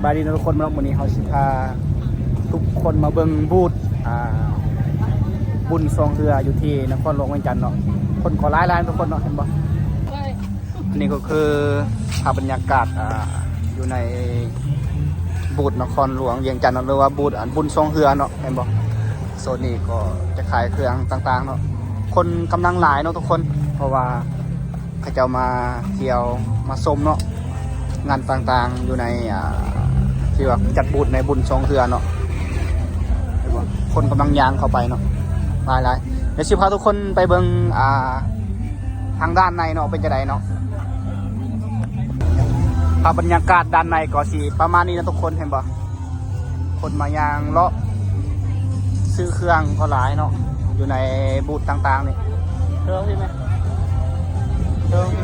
ສະບາຍດີເນາະທຸກຄົນເນາະ, ມື້ນີ້ເຮົາຊິພາທຸກຄົນມາເບິ່ງບູດ ອ່າ ບຸນຊ່ວງເຮືອຢູ່ທີ່ນະຄອນຫຼວງວຽງຈັນເນາະ. ຄົນກໍຫຼາຍໆ ທຸກຄົນເນາະ ເຫັນບໍ່? ອັນນີ້ກໍຄືພາບບັນຍາກາດ ອ່າ ຢູ່ໃນບູດນະຄອນຫຼວງວຽງຈັນເນາະ ຫຼືວ່າບູດອັນບຸນຊ່ວງເຮືອເນາະ ເຫັນບໍ່? ໂຊນນີ້ກໍຈະຂາຍເຄື່ອງຕ່າງໆເນາະ. ຄົນກຳລັງຫຼາຍເນາະທຸກຄົນ ເພາະວ່າ ເຂົາເຈົ້າມາທ່ຽວມາຊົມເນາະ ງານຕ່າງໆຢູ່ໃນ ອ່າ ທີ່ວ່າຈັດບູດໃນບຸນຊ່ວງເຮືອເນາະ. ເຫັນບໍ່? ຄົນກຳລັງຍ່າງເຂົ້າໄປເນາະ ຫຼາຍໆ. ດຽວຊິພາທຸກຄົນໄປເບິ່ງ ອ່າ ທາງດ້ານໃນເນາະ ເປັນຈັ່ງໃດເນາະ. ພາບບັນຍາກາດດ້ານໃນກໍຊິປະມານນີ້ເນາະທຸກຄົນ ເຫັນບໍ່? ຄົນມາຍ່າງເລາະຊື້ເຄື່ອງກໍຫຼາຍເນາະ ຢູ່ໃນບູດຕ່າງໆນີ້. ເທິງນີ້ແມ່ ເທິງນີ້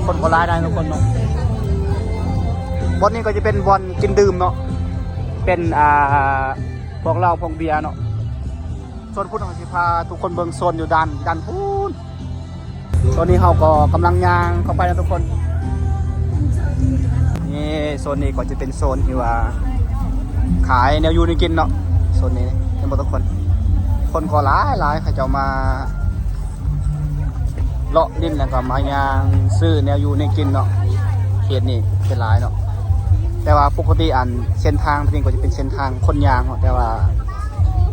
ຄົນກໍຫຼາຍໄດ໋ທຸກຄົນເນາະ. ບ່ອນນີ້ກໍຈະເປັນບ່ອນກິນດື່ມເນາະ ເປັນ ອ່າ ພວກເຫຼົ້າພວກເບຍເນາະ. ໂຊນພຸ້ນເຮົາຊິພາທຸກຄົນເບິ່ງໂຊນຢູ່ດ້ານ ດ້ານພຸ້ນ. ໂຊນນີ້ເຮົາກໍກຳລັງຍ່າງເຂົ້າໄປນະທຸກຄົນ. ນີ້ໂຊນນີ້ກໍຈະເປັນໂຊນທີ່ວ່າຂາຍແນວຢູ່ແນວກິນເນາະ. ໂຊນນີ້ເຫັນບໍ່ທຸກຄົນ? ຄົນກໍຫຼາຍໆ ເຂົາເຈົ້າມາເລາະຫຼິ້ນ ແລ້ວກໍມາຍ່າງຊື້ແນວຢູ່ແນວກິນເນາະ. ເຂດນີ້ເປັນຫຼາຍເນາະ ແຕ່ວ່າປົກກະຕິອັນເສັ້ນທາງໂຕນີ້ກໍຈະເປັນເສັ້ນທາງຄົນຍ່າງເນາະ ແຕ່ວ່າ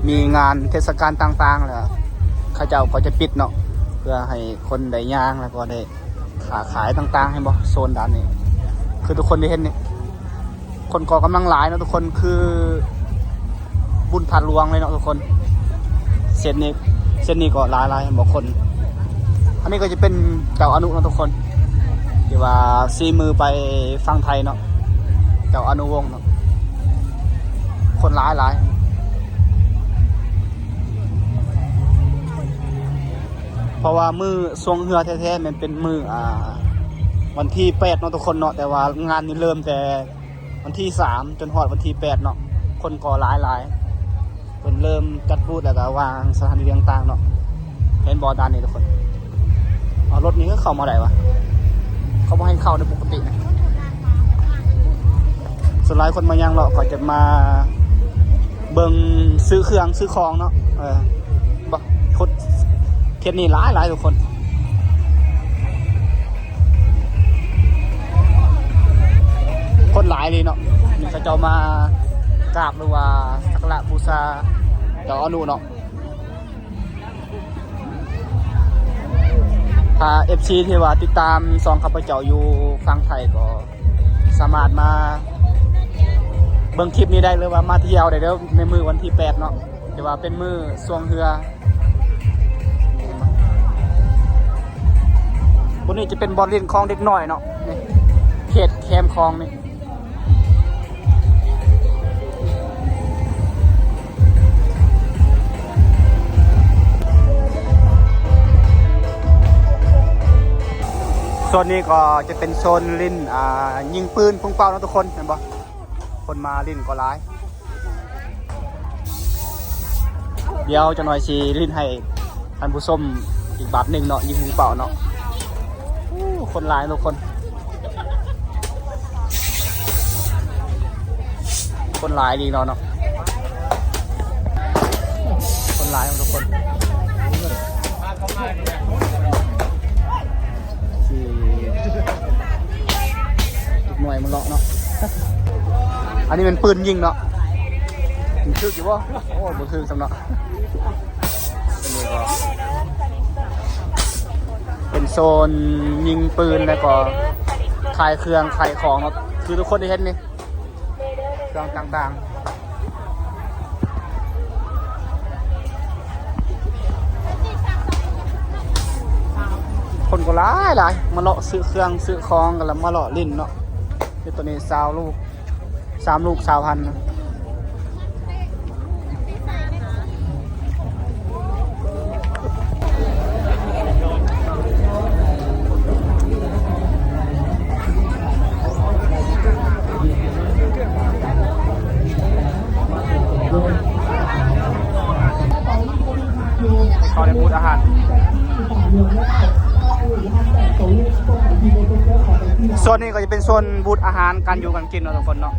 ມີງານເທດສະການຕ່າງໆ ແລ້ວເຂົາເຈົ້າກໍຈະປິດເນາະ ເພື່ອໃຫ້ ຄົນໄດ້ຍ່າງ ແລ້ວກໍໄດ້ຄ້າຂາຍຕ່າງໆ ເຫັນບໍ່? ໂຊນດ້ານນີ້ ຄືທຸກຄົນໄດ້ເຫັນນີ້ ຄົນກໍກຳລັງຫຼາຍເນາະທຸກຄົນ ຄືບຸນທາດຫຼວງເລີຍເນາະທຸກຄົນ. ເສັ້ນນີ້ ເສັ້ນນີ້ກໍຫຼາຍໆ ເຫັນບໍ່ຄົນ? ອັນນີ້ກໍຈະເປັນເຈົ້າອະນຸເນາະທຸກຄົນ ທີ່ວ່າຊີ້ມືໄປຝັ່ງໄທເນາະ ເຈົ້າອະນຸວົງເນາະ. ຄົນຫຼາຍໆ ເພາະວ່າມື້ຊ່ວງເຮືອແທ້ໆ ແມ່ນເປັນມື້ ອ່າ ວັນທີແປດເນາະທຸກຄົນເນາະ ແຕ່ວ່າງານນີ້ເລີ່ມແຕ່ວັນທີສາມ ຈົນຮອດວັນທີແປດເນາະ. ຄົນກໍຫຼາຍໆ ເພິ່ນເລີ່ມຈັດບູດ ແລ້ວກໍວາງສະຖານທີ່ຕ່າງໆເນາະ. ເຫັນບໍ່ດ້ານນີ້ທຸກຄົນ? ເອົາ ລົດນີ້ກໍເຂົ້າມາໄດ້ວະ ເຂົາບໍ່ໃຫ້ເຂົ້າໃນປົກກະຕິນະ. ສ່ວນຫຼາຍຄົນມາຍ່າງເລາະ ເຂົາຈະມາເບິ່ງ ຊື້ເຄື່ອງຊື້ຂອງເນາະ. ເອີ ບໍ່ ຄົນ ເຂດນີ້ຫຼາຍໆ ທຸກຄົນ ຄົນຫຼາຍເລີຍເນາະ. ນີ້ເຂົາເຈົ້າມາກາບ ຫຼືວ່າສັກກາລະບູຊາເຈົ້າອະນຸເນາະ. ຖ້າເອັຟຊີທີ່ວ່າຕິດຕາມຊ່ອງຂ້າພະເຈົ້າຢູ່ຝັ່ງໄທ ກໍສາມາດມາເບິ່ງຄລິບນີ້ໄດ້ ຫຼືວ່າມາທ່ຽວໄດ້ເດີ້ ໃນມື້ວັນທີແປດເນາະ ທີ່ວ່າເປັນມື້ຊ່ວງເຮືອ. ບ່ອນນີ້ຈະເປັນບ່ອນຫຼິ້ນຂອງເດັກນ້ອຍເນາະ ນີ້ ເຂດແຄມຂອງນີ້. ໂຊນນີ້ກໍຈະເປັນໂຊນຫຼິ້ນ ອ່າ ຍິງປືນປຸ້ງເປົ້າເນາະທຸກຄົນ ເຫັນບໍ່? ຄົນມາຫຼິ້ນກໍຫຼາຍ. ດຽວຈັກໜ່ອຍຊິຫຼິ້ນໃຫ້ທ່ານຜູ້ຊົມອີກບາດໜຶ່ງເນາະ ຍິງປຸ້ງເປົ້າເນາະ. ໂອ້ ຄົນຫຼາຍທຸກຄົນ ຄົນຫຼາຍອີ່ຫຼີເນາະ ເນາະ ຄົນຫຼາຍທຸກຄົນ. ທີ່ເດັກນ້ອຍມາເລາະເນາະ. ອັນນີ້ແມ່ນປືນຍິງເນາະ ມັນຖືກຢູ່ບໍ່? ໂອ້ ບໍ່ຖືກຊ້ຳເນາະ. ອັນນີ້ກໍເປັນໂຊນຍິງປືນ ແລ້ວກໍຂາຍເຄື່ອງຂາຍຂອງເນາະ ຄືທຸກຄົນໄດ້ເຫັນນີ້ ເຄື່ອງຕ່າງໆ. ຄົນກໍຫຼາຍໆ ມາເລາະຊື້ເຄື່ອງຊື້ຂອງ ແລ້ວມາເລາະຫຼິ້ນເນາະ. ເຮັດໂຕນີ້ຊາວລູກ ສາມລູກຊາວພັນ. ເຂົ້າໃນບູດອາຫານ. ໂຊນນີ້ກໍຈະເປັນໂຊນບູດອາຫານການຢູ່ການກິນເນາະທຸກຄົນເນາະ.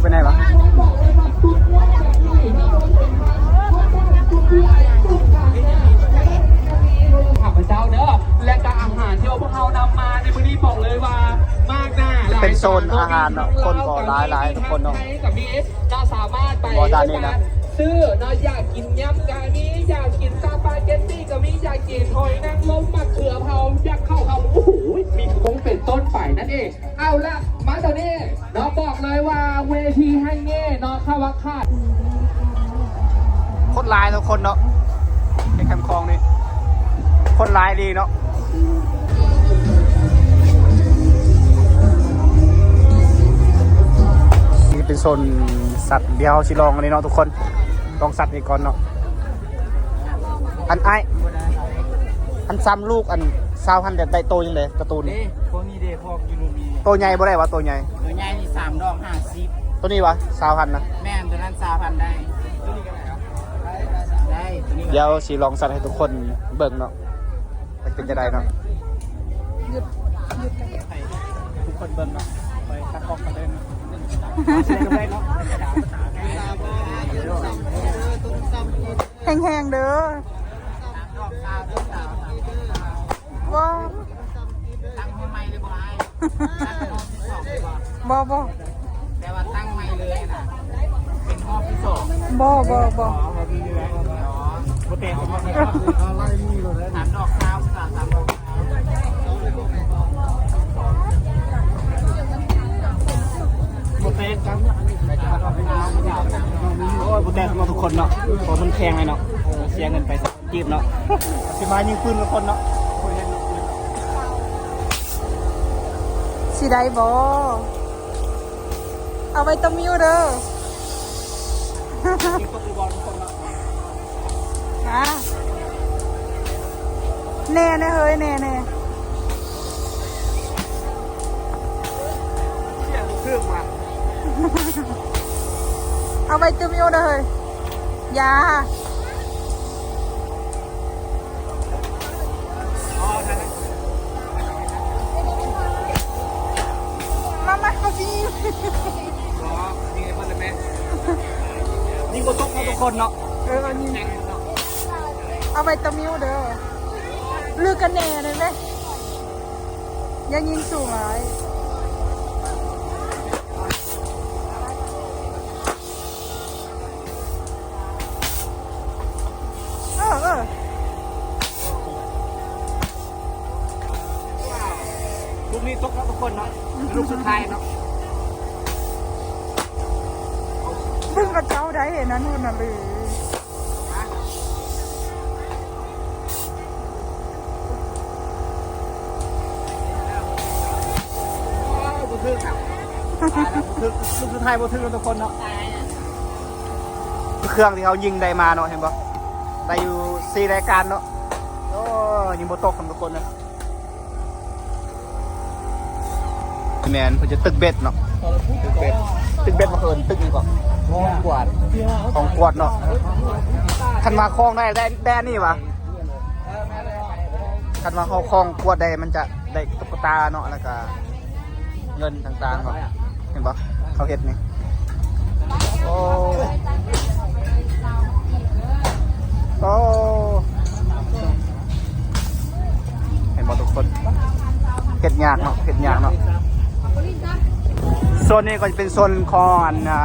ເປັນໄງວະ? ຂ້າພະເຈົ້າເດີ ແລະກະອາຫານທີ່ພວກເຮົານຳມາໃນມື້ນີ້ບອກເລີຍວ່າ ມາກໜ້າຫຼາຍ ເປັນໂຊນອາຫານເນາະ ຄົນກໍຫຼາຍໆ ທຸກຄົນເນາະ. ກໍສາມາດໄປ ບໍ່ ດ້ານນີ້ນະ ຊື້ເນາະ ຢາກກິນຍຳກະມີ ຢາກກິນສະປາເກັດຕີກະມີ ຢາກກິນຫອຍນາງລົມ ໝາກເຂືອເຜົາ ຢາກເຂົ້າເຂົ້າ ໂອ້ໂຫ ມີຄົງເປັນຕົ້ນໄປນັ້ນເອງ. ເອົາລະ ມາຕອນນີ້ເນາະ ບອກເລີຍວ່າເວທີແຫ່ງນີ້ເນາະ ຄາວາຄາດ ຄົນຫຼາຍທຸກຄົນເນາະ ໃນແຄມຂອງນີ້ ຄົນຫຼາຍອີ່ຫຼີເນາະ. ນີ້ເປັນໂຊນສັດ ດຽວເຮົາຊິລອງອັນນີ້ເນາະທຸກຄົນ ລອງສັດນີ້ກ່ອນເນາະ. ອັນອ້າຍ ອັນຊາມລູກ ອັນຊາວພັນ ແບບໄດ້ໂຕຈັ່ງໃດ ກາຕູນ ເດ້ ພວກນີ້ເດ້ ພວກຢູ່ລຸມນີ້ ໂຕໃຫຍ່ບໍ່ໄດ້ວະ ໂຕໃຫຍ່ ໂຕໃຫຍ່ນີ້ສາມດອກຫ້າສິບ ໂຕນີ້ວະ ຊາວພັນນະ ແມ່ນ ໂຕນັ້ນຊາວພັນໄດ້ ໂຕນີ້ກໍໄດ້ ໄດ້ ໂຕນີ້ກໍໄດ້ ດຽວຊິລອງສັດໃຫ້ທຸກຄົນເບິ່ງເນາະ ວ່າເປັນຈັ່ງໃດເນາະ ໃຫ້ທຸກຄົນເບິ່ງເນາະ ໄປຕັດອອກກັນເລີຍເນາະ ແຮງໆເດີ ບໍ່ ຕັ້ງໃໝ່ເລີຍບໍ່ອ້າຍ? ບໍ່ ບໍ່ ແຕ່ວ່າຕັ້ງໃໝ່ເລີຍນະ ເປັນຮອບທີສອງ ບໍ່ ບໍ່ ບໍ່ ບໍ່ແຕກ ສາມດອກຊາວ ສາມດອກຊາວ ບໍ່ແຕກ ໂອ້ຍ ບໍ່ແຕກເນາະທຸກຄົນເນາະ ເພາະມັນແຂງໄດ໋ເນາະ ເສຍເງິນໄປ ຈີບເນາະ ຊິມາຍິງປືນກັບຄົນເນາະ ຊິໄດ້ບໍ່? ເອົາໄວ້ຕົວມິວເດີ ຍິງຕົກຫຼືບໍ່ທຸກຄົນເນາະ ອ່າ ແນ່ແນ່ເຮີ້ຍ ແນ່ແນ່ ສຽງບໍ່ຖືກວ່ະ ເອົາໄວ້ຕົວມິວເດີເຮີ້ຍ ຢ່າ ມາ ມາ ເຮົາຊິຍິງ ຍິງບໍ່ຕົກເນາະທຸກຄົນເນາະ ເອີ ຍິງ ເອົາໄວ້ຕົວມິວເດີ ຫຼືກັນແນ່ໄດ້ເວີຍ ຢ່າຍິງສູງຫຼາຍ. ເອີ ເອີ ລູກນີ້ຕົກເນາະທຸກຄົນເນາະ ລູກສຸດທ້າຍເນາະ ເບິ່ງເຂົາເຈົ້າໄດ້ເຫັນນັ້ນພຸ້ນນະ ຫຼື ບໍ່ຖືກ ບໍ່ຖືກ ລູກສຸດທ້າຍບໍ່ຖືກເນາະທຸກຄົນເນາະ ເຄື່ອງທີ່ເຮົາຍິງໄດ້ມາເນາະ ເຫັນບໍ່ ໄດ້ຢູ່ສີ່ລາຍການເນາະ ໂອ້ ຍິງບໍ່ຕົກເນາະທຸກຄົນເນາະ ແມ່ນ ເພິ່ນຈະຕຶກເບັດເນາະ ຕຶກເບັດ ຕຶກເບັດ ວ່າເອີ້ນຕຶກຫຍັງເກາະ ຫ້ອງກວດ ຫ້ອງກວດເນາະ ຄັນວ່າຄອງໄດ້ ໄດ້ ໄດ້ອັນນີ້ຫວາ ຄັນວ່າເຮົາຄອງກວດໄດ້ ມັນຈະໄດ້ຕຸກກະຕາເນາະ ແລ້ວກະເງິນຕ່າງໆເນາະ ເຫັນບໍ່ ເຂົາເຮັດນີ້ ໂອ້ ໂອ້ ເຫັນບໍ່ທຸກຄົນ ເຮັດຍາກເນາະ ເຮັດຍາກເນາະ ໂຊນນີ້ກໍຈະເປັນໂຊນຂອງອັນ ອ່າ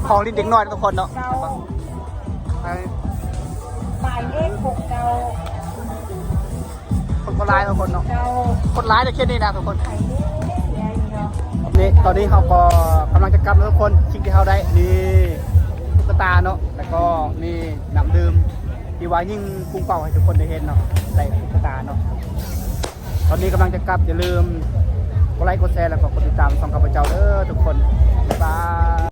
ຂອງຫຼິ້ນເດັກນ້ອຍເນາະທຸກຄົນເນາະ ໄປ ໝາຍເລກຫົກເກົ້າ ຄົນກໍຫຼາຍເນາະທຸກຄົນເນາະ ຄົນຫຼາຍໃນເຂດນີ້ນະທຸກຄົນ ນີ້ ຕອນນີ້ເຮົາກໍກຳລັງຈະກັບເນາະທຸກຄົນ ສິ່ງທີ່ເຮົາໄດ້ ນີ້ ຕຸກກະຕາເນາະ ແລ້ວກໍນີ້ ນ້ຳດື່ມ ທີ່ວ່າຍິງປຸ້ງເປົ້າໃຫ້ທຸກຄົນໄດ້ເຫັນເນາະ ໄດ້ຕຸກກະຕາເນາະ ຕອນນີ້ກຳລັງຈະກັບ ຢ່າລືມກົດໄລກ໌ ກົດແຊ ແລ້ວກໍກົດຕິດຕາມຊ່ອງຂ້າພະເຈົ້າເດີທຸກຄົນ ບາຍບາຍ.